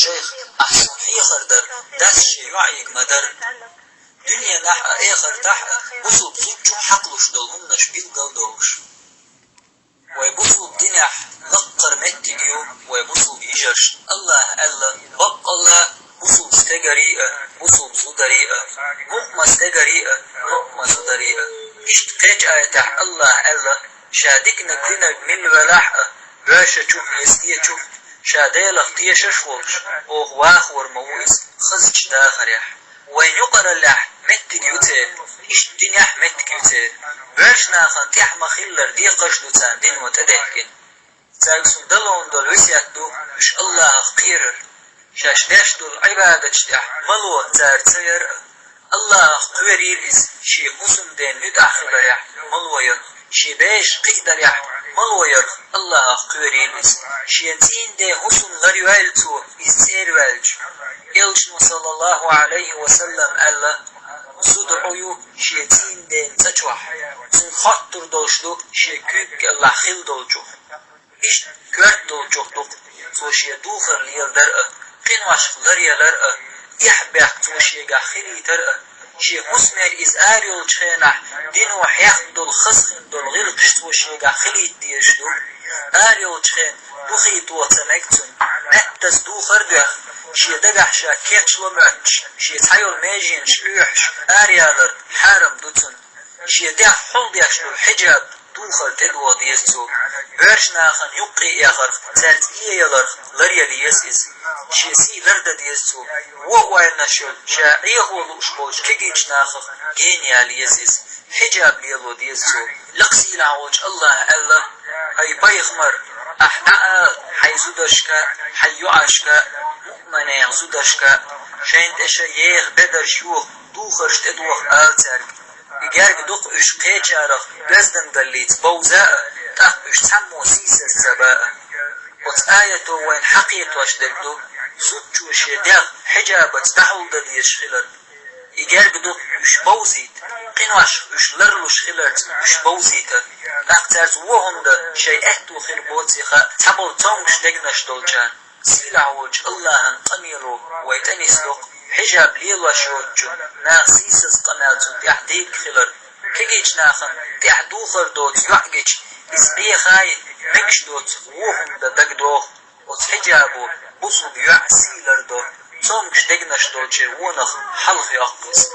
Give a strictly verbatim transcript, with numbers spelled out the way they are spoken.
Шайх, ахь суна хьехар дар, дас шен йоӀега ма дарра. Дуьненахь а, эхартахь а бусулба зудчух хьакхалуш долу хӀуманаш билгал долуш. Вай бусулба динехь лаккхара меттиг ю вай бусулба йижаршна. АллахӀа аьлла: «Баккъалла, бусулба стегарий а, бусулба зударий а, муъма стегарий а, муъма зударий а». Иштта кхечу аятехь АллахӀа аьлла: «Ша диканиг динарг милла велахь а, боьшачух я стечух, ша Делах тешаш волчу, оха вахор ма ву иза хазачу дахарехь». Вайн юкъараллехь меттиг ю церан, иштта динехь меттиг ю церан. Боьрша нахана тӀехь ма-хиллара декхарш ду царна дино тӀедехкина. Цаьрга суна далон долу весет ду уьш АллахӀах кхерар. Шаьш деш долу Ӏибадаташ тӀехь мало цара ца яр а, АллахӀах кхоьрийла иза, шен хӀусамден нуьтӀахь хиларехь мало яр, шен бежаш кхиадарехь мало ярх АллахӀах кхоьрийла иза. Шен цӀийнан ден хӀусам ларйойла цо, иза цӀерваьлча. Элчано, саллаллаху Ӏалайхи ва саллам, аьлла: «Зуда Ӏу ю шен цӀийнан ден цӀа чохь, цунна хоттур долуш ду шен куьйга кӀелахь хилла долчух». Иштта коьрта долчух ду-кх цо шен духар леладар а, къиношка ларъялар а, эхь-бехк цо шегахь хилийтар а, шен хӀусамера иза арайолчу хенахь дино хьехна долу, хазахина долу гӀиллакхаш цо шегахь хилийта дезаш ду. Арайолчу хенахь духийто ца мега цунна, меттаза духар а доьхна, шен дагахь ша кечло моьттуш, шен цхьайолу меженаш оьхьуш, араялар хьарам ду цунна. Шен дегӀ хьулдеш долу хьиджаб, духар тӀедогӀа деза цо. Боьрша нахана юккъе эхарх, цаьрца иэяларх ларъяла еза иза. Шен сий лардан деза цо. Вон ойланаш йолу, ша Ӏехо лууш болчу кегийчу нахах генаяла еза иза. Хьиджаб лело деза цо. Лекха сийлахь волчу АллахӀа аьлла: «ХӀай пайхамар, ахь дӀаала хьайн зударшка, хьайн йоӀашка, муъминех зударшка, шайна тӀе шайн еха бедарш йоха, духарш тӀедоха ала цаьрга. И герга ду-кх уьш кхечарах оьздангаллица бовза а, тӀаккха уьш цхьаммо сийсаз ца ба а». Оцу аято вайна хьакхетош дерг ду зудчо шен дегӀ хьиджабаца дӀахьулдан дезаш хилар. И герга ду уьш бовзийта, къиношка уьш ларлуш хиларца уьш бовзийтар. ТӀаккха цаьрца вон хӀума дан шайн аьтто хир боций хаьа цхьаболу цомгуш дегнаш долчарна. Сийлахь волчу АллахӀан къамело вай тӀенисдо-кх, хьиджаб лелош йоцучунна наха сийсаз къамел цунна тӀехь дийриг хилар. Кегийчу нахана тӀехь духар доцу йоӀ гича, иза Ӏехайна, мегаш доцу вон хӀума дан дагадогӀу. Оцу хьиджабо бусулба йоӀ сий лардо, цомгуш дегнаш долчеран вонах хьалха йоккху иза.